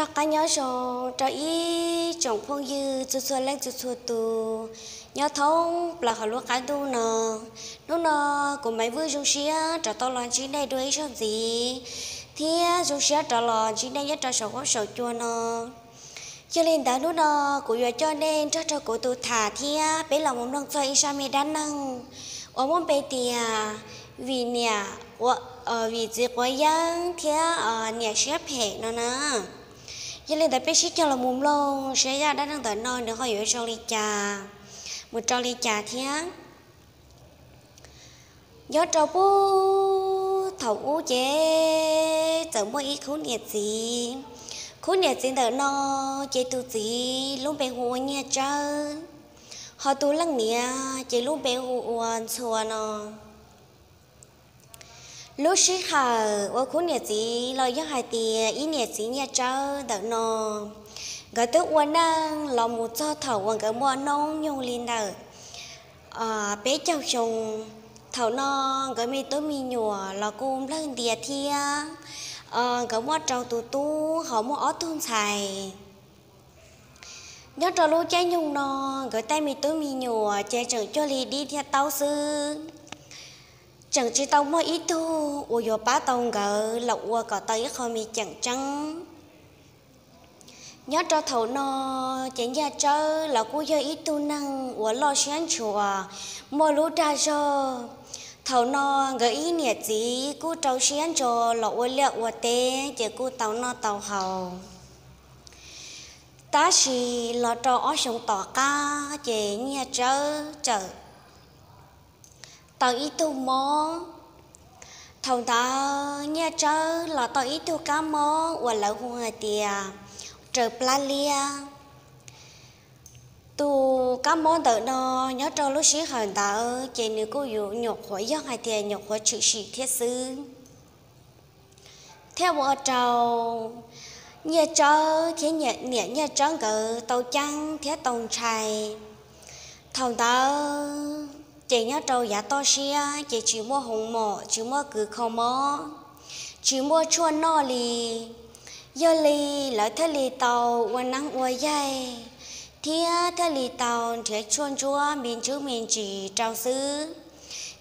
Noj qab nyob zoo rau ib tsoom phooj ywg txhua txhua leej txhua txhua tus nyob thoob plaws hauv lub qab ntuj no. Hnub no kuv Maiv Vwj zoo siab rov tau los ntsib nej dua ib zaug ntxiv, thiab zoo siab rov los ntsib nej nyob rau saum huab saum cua no. Yog li ntawd hnub no kuv yuav coj nej nrog rau kuv tus tham thiab peb los mus mloog txog ib zaj me dab neeg uas muaj npe tias vim niam, vim txiv quav yeeb thiab niam siab phem no na. Yog li ntawd peb sib cog los mus mloog saib zaj dab neeg ntawm no nws ho yuav zoo li cas, mus rau li cas thiab. Nyob rau puag thaum ub ces txawm muaj ib khub niam txiv. Khub niam txiv ntawm no ces tus txiv lub npe hu ua Nyiaj Tsawb, ho tus leej niam ces lub npe hu ua Ntxhua no. Lub sij hawm uas khub niam txiv los yog hais tias ib niam txiv Nyiaj Tsawb ntawm no, nkawd twb ua neej los mus txog thaum uas nkawd muaj noob nyoog li ntawm peb caug xyoo. Thaum no nkawd me tub me nyuam los kuj nplawg ntias thiab, nkawd muaj rau tus tub ho muaj ob tug ntxhais. Nyob rau lub caij nyoog no, nkawd tej me tub me nyuam ces tseem cuag li dib thiab taub xwb, tseem tsis tau muaj ib tug uas yuav pab tau nkawd los ua kom tau ib qho me ceem tseeb. Nyob rau thaum no ces Nyiaj Tsawb los kuj yog ib tug neeg uas loj siab ntshua, muaj lub dag zog. Thaum no nkawd ib niam txiv kuj rau siab ntso los ua liaj ua teb ces kuj tau noj tau haus. Tab sis los rau ob xyoos tom qab ces Nyiaj Tsawb txawm tau ib tug mob. Thaum ntawd Nyiaj Tsawb los tau ib tug kab mob uas lawv hu hais tias raws plab liab. Tus kab mob ntawm no nyob rau lub sij hawm ntawd ces nws kuj yuav nyuam qhuav yog hais tias nyuam qhuav tshwm sim thiab xwb, thiab ua rau Nyiaj Tsawb thiab niam Nyiaj Tsawb nkawd tau ceeb thiab tau ntshai. Thaum ntawd ces nyob rau yav toj siab ces tsis muaj hoov mom, tsis muaj kws kho mob, tsis muaj tshuaj noj li. Yog li lawv thiaj li tau ua neeb ua yaig thiab thiaj li tau nrhiav tshuaj ntsuab me ntsuj me ntsis rau xwb,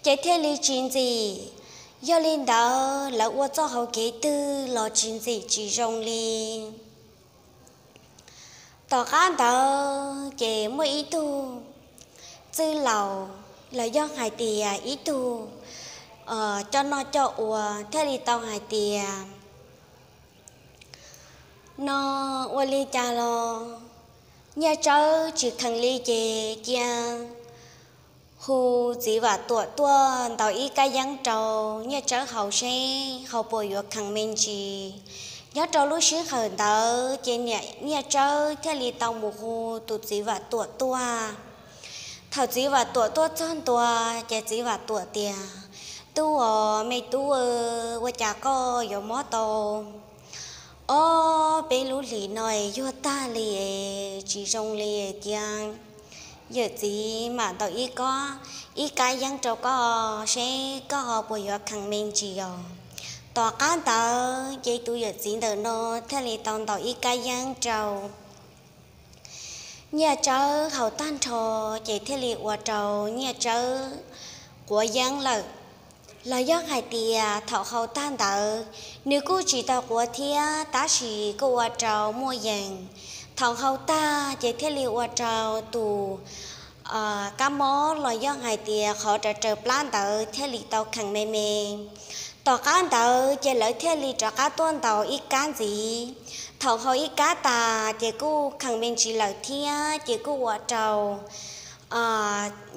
ces thiaj li tsis ntxim. Yog li ntawd lawv ua txoj hauv kev twg los tsis ntxim tsis zoo li. Tom qab ntawd ces muaj ib tug txwj laus los yog hais tias ib tug coj noj coj ua thiaj li tau hais tias, no ua li cas los Nyiaj Tsawb tsis kheev li ces cia hu txiv Vam Tuam tuaj ntaus ib kab yeeb rau Nyiaj Tsawb haus seb ho puas yuav kheev me ntsis. Nyob rau lub sij hawm ntawd ces niam Nyiaj Tsawb thiaj li tau mus hu tus txiv Vam Tuam tuaj. Thaum txiv Vam Tuam tuaj txog ntua ces txiv Vam Tuam tias, tub os, me tub, ua cas koj yuav mob tau ob peb lub hlis no yuag tag li, tsis zoo li, cia yawm txiv mam ntaus ib kab yeeb rau koj seb koj ho puas yuav kheev me ntsis os. Tom qab ntawd ces tus yawm txiv ntawm no thiaj li tau ntaus ib kab yeeb rau Nyiaj Tsawb haus tag nrho ces thiaj li ua rau Nyiaj Tsawb quav yeeb lawm. Los yog hais tias thaum haus tag ntawd nws kuj tsis tau quav thiab, tab sis kuj ua rau muaj yees. Thaum haus tag ces thiaj li ua rau tus kab mob los yog hais tias qhov raws raws plab ntawd thiaj li tau kheev me me. Tom qab ntawd ces lawv thiaj li rov qab tuaj ntaus ib kab ntxiv. Thaum haus ib kab tas ces kuj kheev me ntsis lawm thiab, ces kuj ua rau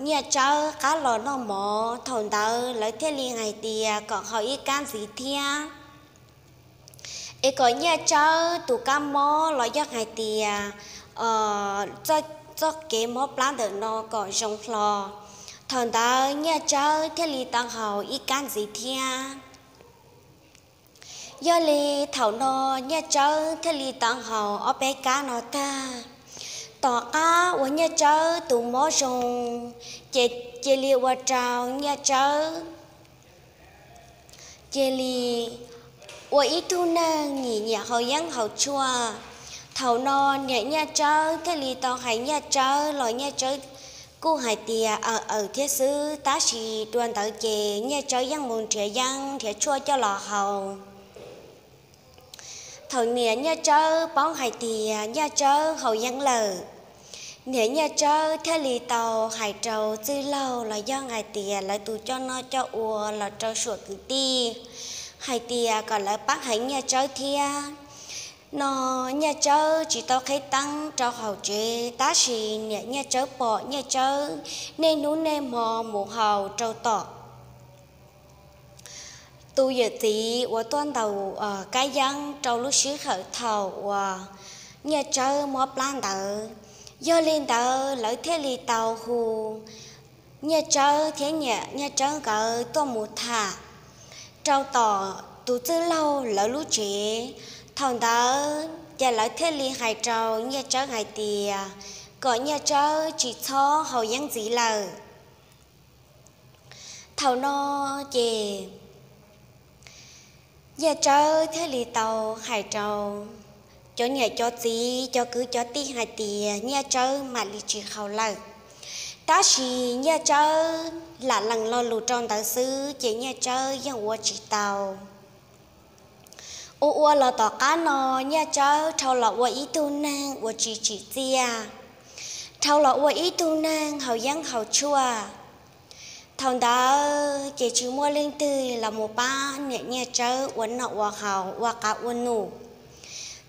Nyiaj Tsawb qab los noj mov. Thaum ntawd lawv thiaj li hais tias kom haus ib kab ntxiv thiab, es kom Nyiaj Tsawb tus kab mob los yog hais tias txoj kev mob plab ntawm no kom zoo hlo. Thaum ntawd Nyiaj Tsawb thiaj li tau haus ib kab ntxiv thiab. Yog li thaum no Nyiaj Tsawb thiaj li tau haus ob peb kab no tag. Tom qab uas Nyiaj Tsawb tus mob zoo, ces cia li ua rau Nyiaj Tsawb cia li ua ib tug neeg nyiam nyiam haus yeeb haus tshuaj. Thaum no niam Nyiaj Tsawb thiaj li tau hais Nyiaj Tsawb los Nyiaj Tsawb kuj hais tias aws aws thiab xwb, tab sis dua ntawd ces Nyiaj Tsawb yeej mus nrhiav yeeb nrhiav tshuaj coj los haus. Thaum niam Nyiaj Tsawb paub hais tias Nyiaj Tsawb haus yeeb lawm, niam Nyiaj Tsawb thiaj li tau hais rau txwj laug los yog hais tias lawv tus coj noj coj ua los rau suam kwv tij hais tias kom lawv pab hais Nyiaj Tsawb thiab. No Nyiaj Tsawb tsis tau qhib teeb rau hauv tsev, tab sis niam Nyiaj Tsawb pom Nyiaj Tsawb niaj hnub niaj hmo mus haus rau tom tus yawm txiv uas tuaj ntaus kab yeeb rau lub sij hawm thaum uas Nyiaj Tsawb mob plab ntawd. Yog li ntawd lawv thiaj li tau hu Nyiaj Tsawb thiab niam Nyiaj Tsawb nkawd tuaj mus tham rau tom tus txwj laug lawv lub tsev. Thaum ntawd ces lawv thiaj li hais rau Nyiaj Tsawb hais tias kom Nyiaj Tsawb tsis txhob haus yeeb ntxiv lawm. Thaum no ces Nyiaj Tsawb thiaj li tau hais rau cov niam cov txiv cov kwv cov tij hais tias Nyiaj Tsawb mam li tsis haus lawm. Tab sis Nyiaj Tsawb lam lees lo lus rau ntawd xwb ces Nyiaj Tsawb yeej ua tsis tau. Ua ua los tom qab no Nyiaj Tsawb dhau los ua ib tug neeg uas tsis tsim txiaj, dhau los ua ib tug neeg haus yeeb haus tshuaj. Thaum ntawd ces tsis muaj leej twg los mus pab niam Nyiaj Tsawb ua noj ua haus ua qav ua num.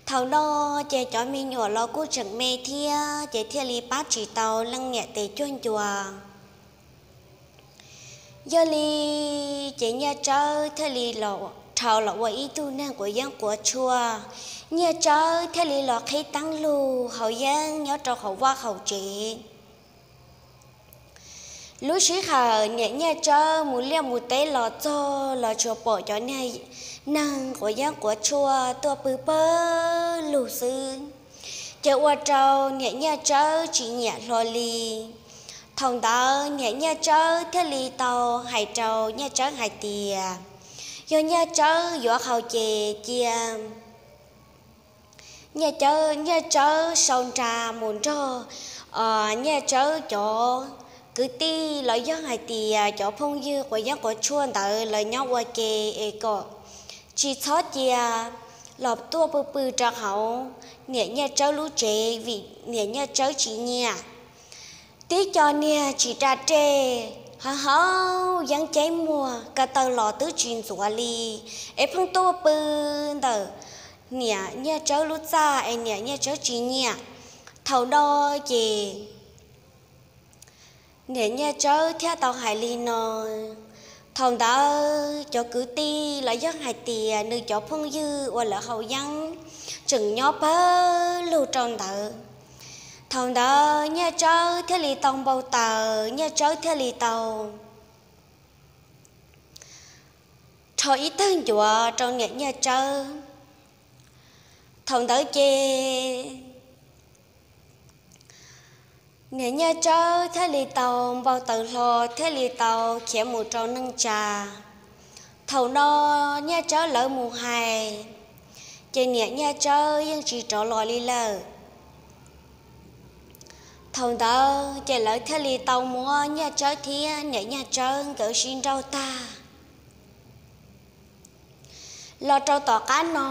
Thaum no ces cov me nyuam los kuj tseem me thiab ces thiaj li pab tsis tau leej niam tes cuag ncua. Yog li ces Nyiaj Tsawb thiaj li los dhau los ua ib tug neeg quav yeeb quav tshuaj, Nyiaj Tsawb thiaj li los qhib teeb lug haus yeeb nyob rau hauv vaj hauv tsev. Lub sij hawm niam Nyiaj Tsawb mus liaj mus teb los txog los tsuas pom cov niag neeg quav yeeb quav tshuaj tuaj pw pawg lug xwb, ces ua rau niam Nyiaj Tsawb tsis nyiam hlo li. Thaum ntawd niam Nyiaj Tsawb thiaj li tau hais rau Nyiaj Tsawb hais tias yog Nyiaj Tsawb yuav haus ces cia Nyiaj Tsawb sau nra mus nrog Nyiaj Tsawb cov kwv tij los yog hais tias cov phooj ywg quav yeeb quav tshuaj ntawd lawv nyob ua ke es kom tsis txhob cia los tuaj pw pw rau hauv niam Nyiaj Tsawb lub tsev vim niam Nyiaj Tsawb tsis nyiam. Tib co niag tsis da dej, haus haus yeeb ceb muag, ko taw los twb tsis ntxuav li, es pheej tuaj pw ntawm niam Nyiaj Tsawb lub txaj es niam Nyiaj Tsawb tsis nyiam. Thaum no ces niam Nyiaj Tsawb thiaj tau hais li no. Thaum ntawd cov kwv tij los yog hais tias nws cov phooj ywg uas lawv haus yeeb tseem nyob pawg lug rau ntawd. Thaum ntawd Nyiaj Tsawb thiaj li tau npau taws, Nyiaj Tsawb thiaj li tau rho ib tawg ncuav rau niam Nyiaj Tsawb. Thaum ntawd ces niam Nyiaj Tsawb thiaj li tau npau taws hlo thiaj li tau khiav mus rau neej tsa. Thaum no Nyiaj Tsawb lawv mus hais, ces niam Nyiaj Tsawb yeej tsis rov los li lawm. Thaum ntawd ces lawv thiaj li tau muab Nyiaj Tsawb thiab niam Nyiaj Tsawb nkawd sib nrauj tag. Los rau tom qab no,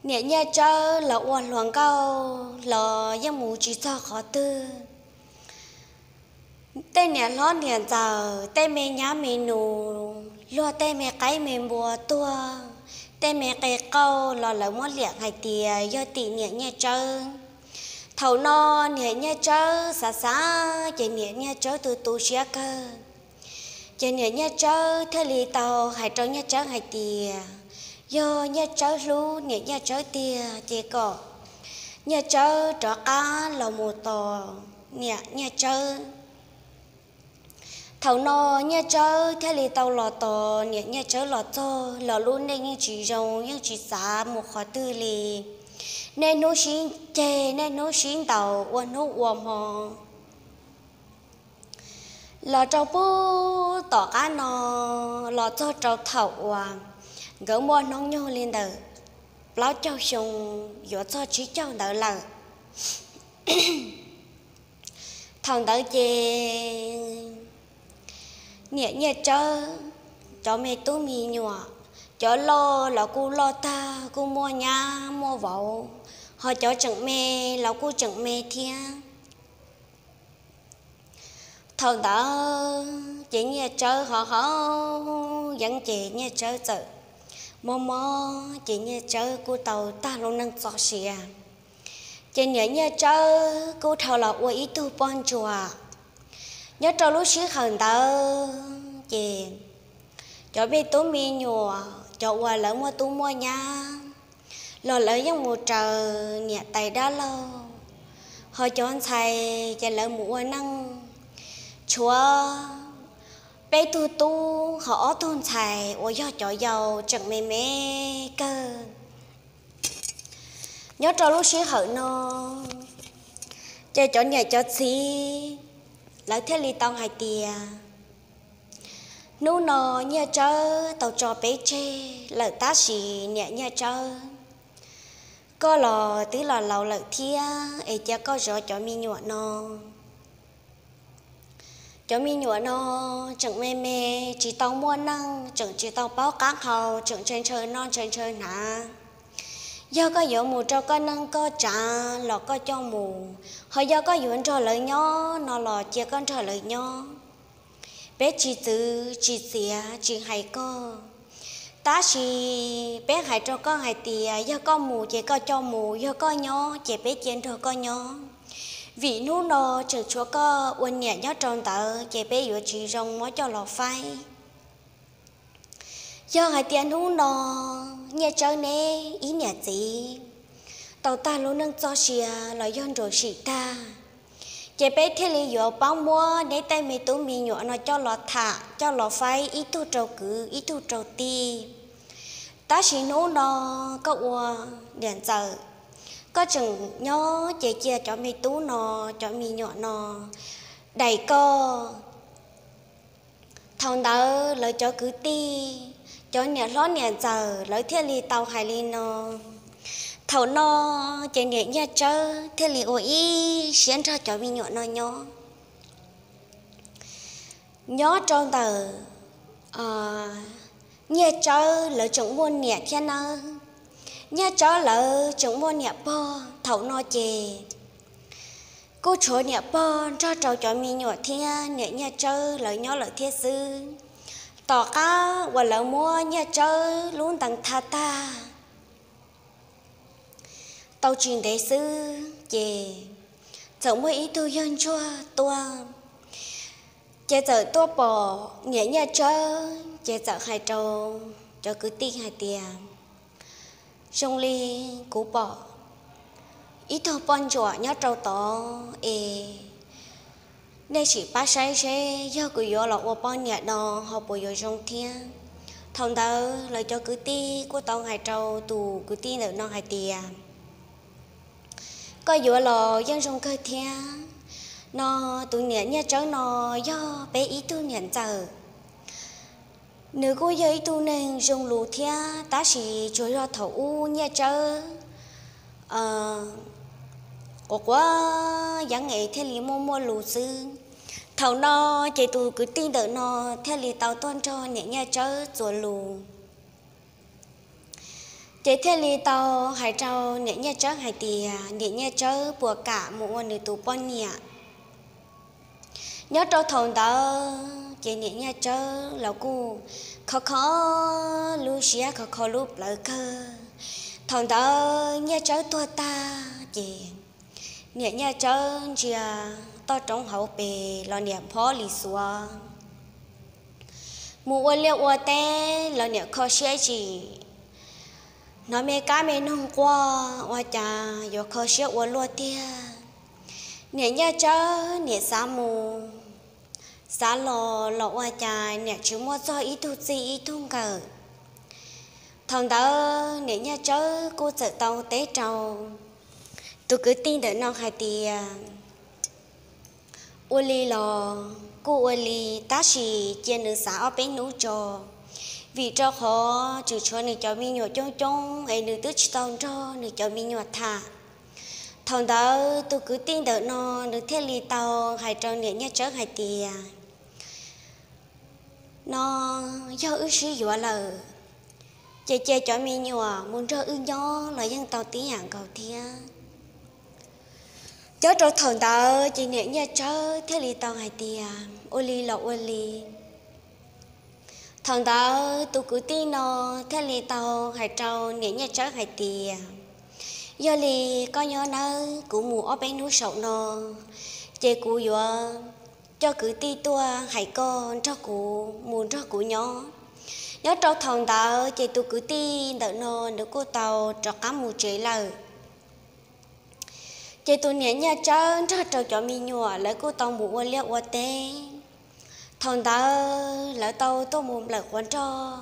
niam Nyiaj Tsawb los ua hluas nkauj los yeej mus tsis txog qhov twg. Tej niam hlob niam ntxawm, tej me nyab me nus, luag tej me qaib me npua tuag, tej me qe qauj los lawv muab liam hais tias yog tim niam Nyiaj Tsawb. Thaum no niam Nyiaj Tsawb xav xav ces niam Nyiaj Tsawb tu tu siab kawg. Ces niam Nyiaj Tsawb thiaj li tau hais rau Nyiaj Tsawb hais tias yog Nyiaj Tsawb hlub niam Nyiaj Tsawb tiag ces kom Nyiaj Tsawb rov qab los mus tos niam Nyiaj Tsawb. Thaum no Nyiaj Tsawb thiaj li tau los tos niam Nyiaj Tsawb los txog los lub neej yeej tsis zoo, yeej tsis xav mus qhov twg li. Niaj hnub sib ceg, niaj hnub sib ntaus ua hnub ua hmo. Los rau puag tom qab no, los txog rau thaum uas nkawd muaj hnub nyoog li ntawm plaub caug xyoo yuav txog tsib caug ntawd lawm. Thaum ntawd ces niam Nyiaj Tsawb cov me tub me nyuam, cov loj los kuj loj tag kuj muaj nyab muaj vauv, ho cov tseem me los kuj tseem me thiab. Thaum ntawd ces Nyiaj Tsawb ho haus yeeb ces Nyiaj Tsawb txawm mob mob ces Nyiaj Tsawb kuj tau tag lub neej txoj sia. Ces niam Nyiaj Tsawb kuj dhau los ua ib tug poj ntsuam. Nyob rau lub sij hawm ntawd ces cov me tub me nyuam, cov uas lawv muaj tub muaj nyab los lawv yeej mus raws niam tais dab laug, ho cov ntxhais ces lawv mus ua neej. Tshuav peb tug tub ho ob tug ntxhais uas yog cov yau tseem me me kawg. Nyob rau lub sij hawm no ces cov niam cov txiv lawv thiaj li tau hais tias, hnub no Nyiaj Tsawb tau tso peb tseg lawm tab sis niam Nyiaj Tsawb, koj los twb los laus lawm thiab es cia koj zov cov me nyuam no. Cov me nyuam no tseem me me, tsis tau muaj neej, tseem tsis tau paub qab hau, tseem ntshaw ntshaw noj ntshaw ntshaw hnav. Yog koj yuav mus rau koj neej koj tsav los koj coj mus, ho yog koj yuav nrog lawv nyob no los cia koj nrog lawv nyob. Peb tsis txwv tsis txiav tsis hais koj, tab sis peb hais rau koj hais tias yog koj mus ces koj coj mus, yog koj nyob ces peb cia nrog koj nyob. Vim hnub no tseem tshuav koj ua niam nyob rau ntawd ces peb yuav tsis zoo muab coj los faib. Yog hais tias hnub no Nyiaj Tsawb neb ib niam txiv tau tag lub neej txoj sia los yog nruam sim tag, ces peb thiaj li yuav paub muab neb tej me tub me nyuam no coj los tham coj los faib ib tug rau kwv ib tug rau tij. Tab sis hnub no koj ua niam ntxawm, koj tseem nyob ces cia cov me tub no, cov me nyuam no daim koj. Thaum ntawd lawv cov kwv tij, cov niam hlob niam ntxawm lawv thiaj li tau hais li no. Thaum no ces niam Nyiaj Tsawb thiaj li ua ib siab nrog cov me nyuam no nyob. Nyob rau ntawm Nyiaj Tsawb lawv tseem muaj niam thiab nawb. Nyiaj Tsawb lawv tseem muaj niam pog, thaum no ces kuj tshuav niam pog nrog rau cov me nyuam thiab niam Nyiaj Tsawb lawv nyob lawm thiab xwb. Tom qab uas lawv muab Nyiaj Tsawb lub ntees tha tag tau tsis ntev xwb ces txawm muaj ib tug yawg ntsuag tuaj, ces txawm tuaj pom niam Nyiaj Tsawb ces txawm hais rau cov kwv tij hais tias, zoo li kuv pom ib tug poj ntsuam nyob rau tod es nej sim pab saib seb yog kuv yuav los ua poj niam no ho puas yuav zoo thiab. Thaum ntawd lawv cov kwv tij kuj tau hais rau tus kwv tij ntawm no hais tias, koj yuav los yeej zoo kawg thiab. No tus niam Nyiaj Tsawb no yog peb ib tug niam ntxawm. Nws kuj yog ib tug neeg zoo lus thiab tab sis tsuas yog thaum ub Nyiaj Tsawb quav quav yeeb es thiaj li muaj muaj lus xwb. Thaum no ces tus kwv tij ntawm no thiaj li tau tuaj nrog niam Nyiaj Tsawb txuas lus, ces thiaj li tau hais rau niam Nyiaj Tsawb hais tias niam Nyiaj Tsawb puas kam mus ua nws tus poj niam. Nyob rau thaum ntawd ces niam Nyiaj Tsawb los kuj kho kho lub siab kho kho lub plawv kawg. Thaum ntawd Nyiaj Tsawb tuag tag ces niam Nyiaj Tsawb ntsia toj roob hauv pes los niam phob li xuav, mus ua liaj ua teb los niam kho siab tsim, hnov me kab me noog quaj ua cas yuav kho siab ua luaj tiag. Niam Nyiaj Tsawb niam xav mus xav los los ua cas niam tsis muaj txog ib tug txij ib tug nkawm. Thaum ntawd niam Nyiaj Tsawb kuj txawm tau teb rau tus kwv tij ntawm no hais tias, ua li los kuj ua li, tab sis cia nws xav ob peb hnub tso, vim rau qhov tseem tshuav nws cov me nyuam coob coob es nws twb tsis tau nrog nws cov me nyuam tham. Thaum ntawd tus kwv tij ntawm no nws thiaj li tau hais rau niam Nyiaj Tsawb hais tias, no yog wb sib yuav lawm, ces cia cov me nyuam mus nrog wb nyob los yeej tau tib yam nkaus thiab. Nyob rau thaum ntawd ces niam Nyiaj Tsawb thiaj li tau hais tias, ua li los ua li. Thaum ntawd tus kwv tij no thiaj li tau hais rau niam Nyiaj Tsawb hais tias, yog li koj nyob nawb, kuv mus ob peb hnub saum no, ces kuv yuav coj kwv tij tuaj hais koj nrog kuv mus nrog kuv nyob. Nyob rau thaum ntawd ces tus kwv tij ntawm no nws kuj tau rov qab mus tsev lawm. Ces tus niam Nyiaj Tsawb nrog rau cov me nyuam lawv kuj tau mus ua liaj ua teb. Thaum ntawd lawv tau tuaj mus nplawm quav nroj,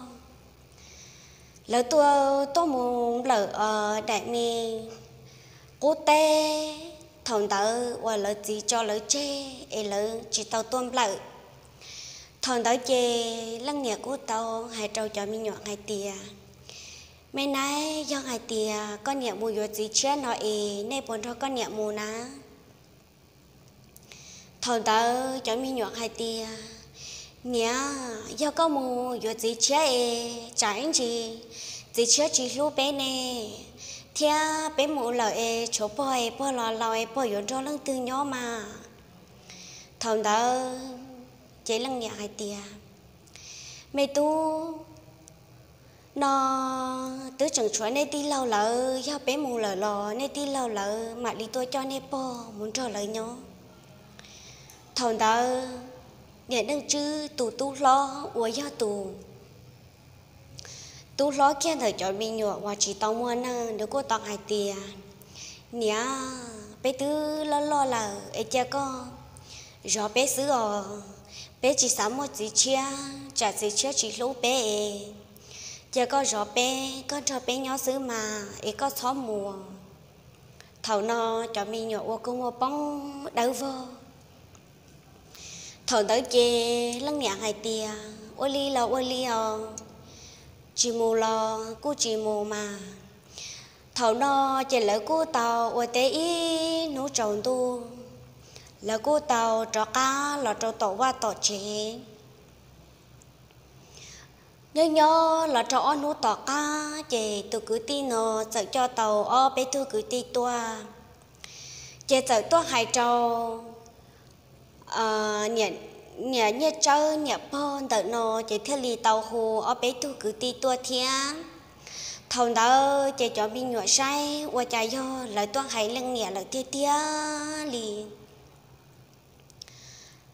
lawv tuaj, tuaj mus nplawm daim me qub teb thaum ntawd uas lawv txiv tso lawv tseg es lawv tsis tau tuaj nplawm. Thaum ntawd ces leej niam kuj tau hais rau cov me nyuam hais tias, me nab, yog hais tias koj niam mus yuav txiv tshiab no es nej puas nrog koj niam mus na? Thaum ntawd cov me nyuam hais tias, niam, yog koj mus yuav txiv tshiab es tsam ib ntsis txiv tshiab tsis hlub peb ne, thiab peb mus lawm es tshuav pog es pog los laus es pog yuav nrog leej twg nyob mas? Thaum ntawd ces leej niam hais tias, me tub, no twb tseem tshuav nej tij laug lawv, yog peb mus lawm los nej tij laug lawv mam li tuaj coj nej pog mus nrog lawv nyob. Thaum ntawd niam Neej Tswb tus tub hlob uas yog tus tub hlob kiag ntawm cov me nyuam uas tsis tau muaj neej, nws kuj tau hais tias, niam, peb twb loj loj lawm es cia koj zov peb xwb os, peb tsis xav muaj txiv tshiab tsam txiv tshiab tsis hlub peb es cia koj zov peb, koj nrog peb nyob xwb mas es koj txhob mus. Thaum no cov me nyuam ua kua muag poob dawb vog. Thaum ntawd ces leej niam hais tias, ua li los ua li os, tsis mus los kuj tsis mus mas. Thaum no ces lawv kuj tau ua teb ib hnub tsaus ntuj, lawv kuj tau rov qab los rau tom vaj tom tsev. Nyob nyob los rau ob hnub tom qab ces tus kwv tij no txawm coj tau ob peb tug kwv tij tuaj, ces txawm tuaj hais rau niam Nyiaj Tsawb niam pog ntawm no, ces thiaj li tau hu ob peb tug kwv tij tuaj thiab. Thaum ntawd ces cov me nyuam saib ua cas yog lawv tuaj hais leej niam lawm tiag tiag li.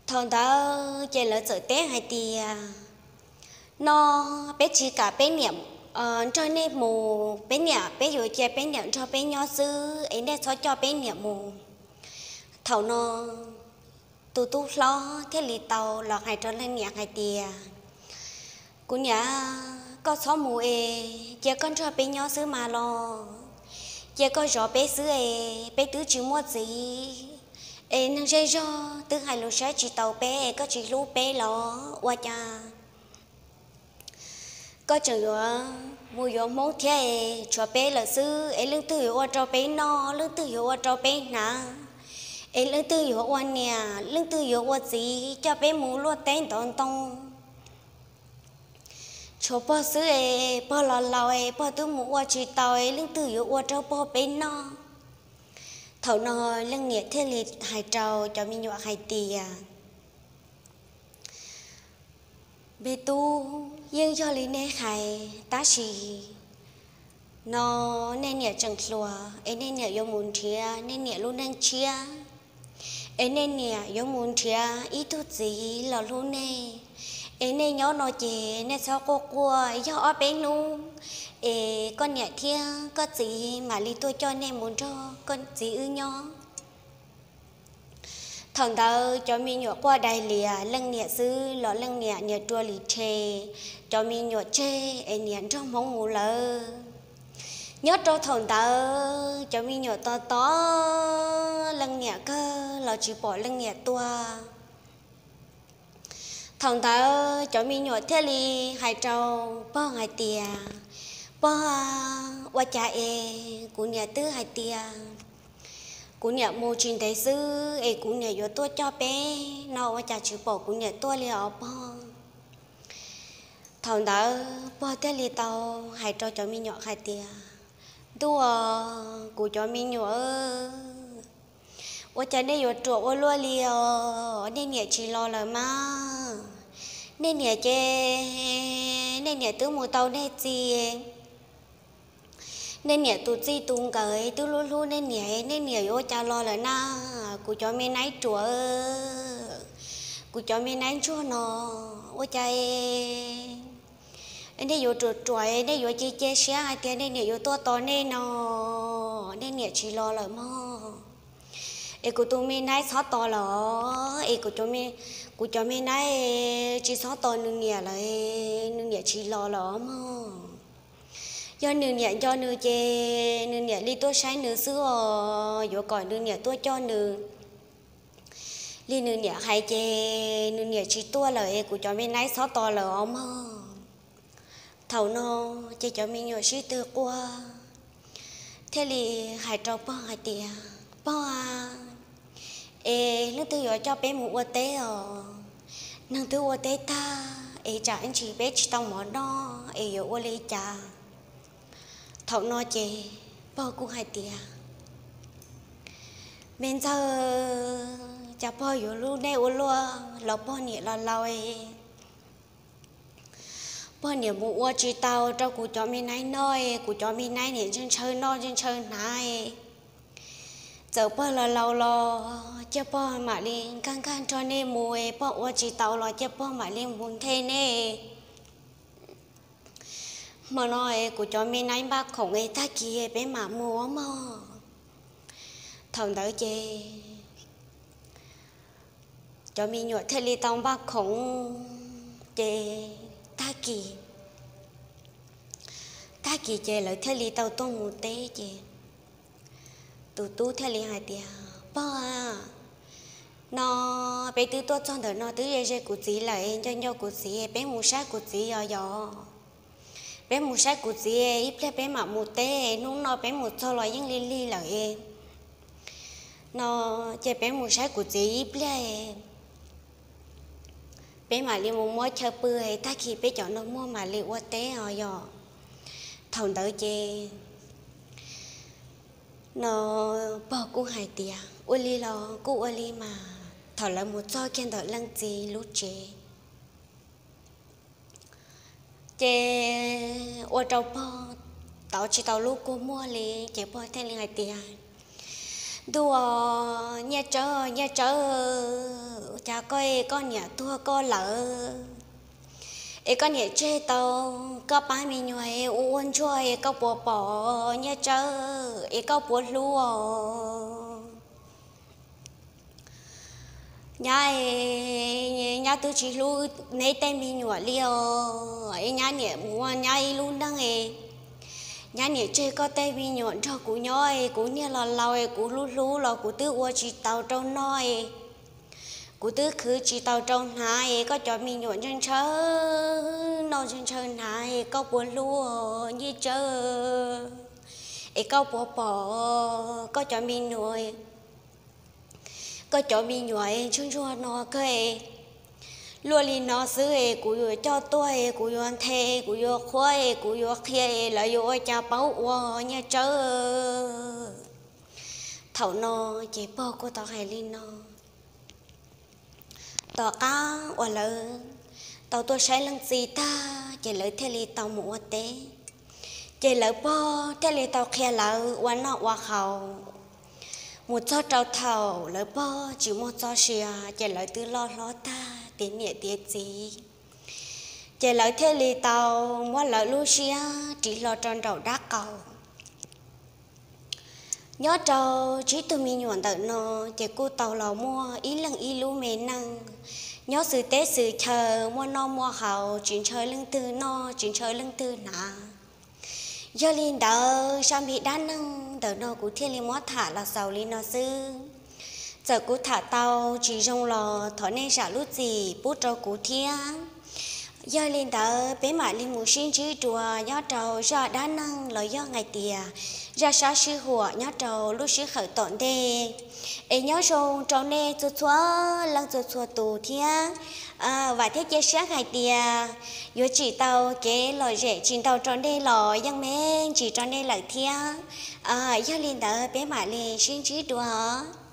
Thaum ntawd ces lawv txawm teb hais tias, no peb tsis kam peb niam nrog nej mus, peb niam peb yuav cia peb niam nrog peb nyob xwb es nej txhob coj peb niam mus. Thaum no tus tub hlob thiaj li tau los hais rau leej niam hais tias, kuv niam, koj txhob mus es cia koj nrog peb nyob xwb mas los, cia koj zov peb xwb es peb twb tsis muaj txiv es neeg zej zog twb hais lus saib tsis taus peb es koj tsis hlub peb los ua cas koj tseem yuav mus yuav Hmoob thiab es tshuav peb lawm xwb es leej twg yuav ua rau peb noj, leej twg yuav ua rau peb hnav, es leej twg yuav ua niam, leej twg yuav ua txiv coj peb mus luaj teb ntov ntoo? Tshuav pog xwb es pog los laus es pog twb mus ua tsis tau es leej twg yuav ua rau pog peb noj? Thaum no leej niam thiaj li hais rau cov me nyuam hais tias, me tub, yeej yog li nej hais tab sis no nej niam tseem hluas es nej niam yuav mus nrhiav nej niam lub neej tshiab, es nej niam yuav mus nrhiav ib tug txiv los hlub nej, es nej nyob no ces nej txhob quaj quaj, yog ob peb hnub es koj niam thiab koj txiv mam li tuaj coj nej mus nrog koj txiv wb nyob. Thaum ntawd cov me nyuam quaj dai lias, leej niam xwb los leej niam niam rua li rhe cov me nyuam tseg es niam nrog Hmoob mus lawm. Nyob rau thaum ntawd cov me nyuam tos tos leej niam kawg los tsis pom leej niam tuaj. Thaum ntawd cov me nyuam thiaj li hais rau pog hais tias, Pog, ua cas es kuv niam twb hais tias kuv niam mus tsis ntev xwb es kuv niam yuav tuaj coj peb no, ua cas tsis pom kuv niam tuaj li os pog? Thaum ntawd pog thiaj li tau hais rau cov me nyuam hais tias, Ntuj os, kuv cov me nyuam, ua cas nej yuav ruam ua luaj li os? Nej niam tsis los lawm mas. Nej niam ces, nej niam twb mus tau nej txiv. Nej niam tus txij tus nkawm twb hlub hlub nej niam, nej niam yuav ua cas los lawm na? Kuv cov me naib ruam, kuv cov me naib ntsuag no, ua cas nej yuav ruam ruam, nej yuav cia cia siab hais tias nej niam yuav tuaj tos nej no, nej niam tsis los lawm mog. Es kuv tus me naib txhob tos lawm, es kuv cov me naib tsis txhob tos nws niam lawm, nws niam tsis los lawm mog. Yog nws niam nco nws ces nws niam li tuaj saib nws xwb os, yuav kom nws niam tuaj coj nws li nws niam hais ces nws niam tsis tuaj lawm es kuv cov me naib txhob tos lawm os mog. Thaum no ces cov me nyuam sib tw quaj thiaj li hais rau pog hais tias, Pog, es leej twg yuav coj peb mus ua teb os? Neeg twb ua teb tag es tsam ib ntsis peb tsis tau mov noj es yuav ua li cas? Thaum no ces pog kuj hais tias, Me ntxawg, cas pog yuav hlub nej ua luaj los pog niam los laus, pog niam mus ua tsis tau rau kuv cov me naib noj, kuv cov me naib niam ntshaw ntshaw noj ntshaw ntshaw hnav. Txawm pog los laus los cia pog mam li nkag nkag nrog nej mus, pog ua tsis tau los cia pog mam li mus nthe nej. Hmo no kuv cov me naib npaj khoom, tag kis peb mam mus mog. Thaum ntawd ces cov me nyuam thiaj li tau npaj khoom, ces tag kis, tag kis ces lawv thiaj li tau tuaj mus teb ces tus tub thiaj li hais tias, Pog, no peb twb tuaj txog ntawm no twb ze ze kuv txiv lawm, nco nco kuv txiv, peb mus saib kuv txiv os yog. Peb mus saib kuv txiv ib pliag peb mam mus teb, hnub no peb mus txog los yeej lig lig lawm. No ces peb mus saib kuv txiv ib pliag, peb mam li mus muab chaw pw, tag kis peb cov noj muag mam li ua teb os yog. Thaum ntawd ces no pog kuj hais tias, Ua li los kuj ua li mas. Thaum lawv mus txog kiag ntawm leej txiv lub tsev ces ua rau pog tau tsis tau lub kua muag li, ces pog thiaj li hais tias, Ntuj, Nyiaj Tsawb, Nyiaj Tsawb, cas koj, koj niam tuag koj lawm es koj niam tseg tau koj pab me nyuam ua ua ntsuag, koj puas pom Nyiaj Tsawb, es koj puas hlub os? Nyab, nyab twb tsis hlub neb tej me nyuam li os, es nyab niam mus ua nyab ib lub neej, nyab niam tseg koj tej me nyuam nrog kuv nyob, kuv niag los laus kuv hlub hlub los kuv twb ua tsis tau rau noj, kuv twb khwv tsis tau rau hnav, koj cov me nyuam ntshaw ntshaw noj ntshaw ntshaw hnav, koj puas hlub Nyiaj Tsawb? Es koj puas pom koj cov me nyuam, koj cov me nyuam ntsuag ntsuag no kawg, luaj li no xwb es kuv yuav coj tuaj, kuv yuav nthe, kuv yuav qhuab, kuv yuav qhia, lawv yuav ua cas paub ua Nyiaj Tsawb? Thaum no ces pog kuj tau hais li no. Tom qab uas lawv tau tuaj saib leej txiv tag ces lawv thiaj li tau mus ua teb. Ces lawv pog thiaj li tau qhia lawv ua noj ua haus. Mus txog rau thaum lawv pog tsis muaj txoj sia ces lawv twb loj hlob tag tiav niam tiav txiv, ces lawv thiaj li tau muab lawv lub siab ris hlo rau nraum dab qaus. Nyob rau tsib tug me nyuam ntawm no ces kuj tau los muaj ib leeg ib lub me neej, nyob xwm teb xwm chaw, muaj noj muaj haus, tsis ntshaw leej twg noj tsis ntshaw leej twg hnav. Yog li ntawd zaj me dab neeg ntawm no kuv thiaj li muab tham los xaus li no xwb. Txawm kuv tham tau tsis zoo los thov nej zam lub txim pub rau kuv thiab. Yog li ntawd peb mam li mus sib ntsib dua nyob rau zaj dab neeg los yog hais tias zaj sab sij huam nyob rau lub sij hawm tom ntej. Es nyob zoo rau nej txhua txhua leej txhua txhua tus thiab. Vam thiab cia siab hais tias yuav tsim tau kev lom zem tsis ntau rau nej los yeej me ntsis rau nej lawm thiab. Yog li ntawd peb mam li sib ntsib dua os.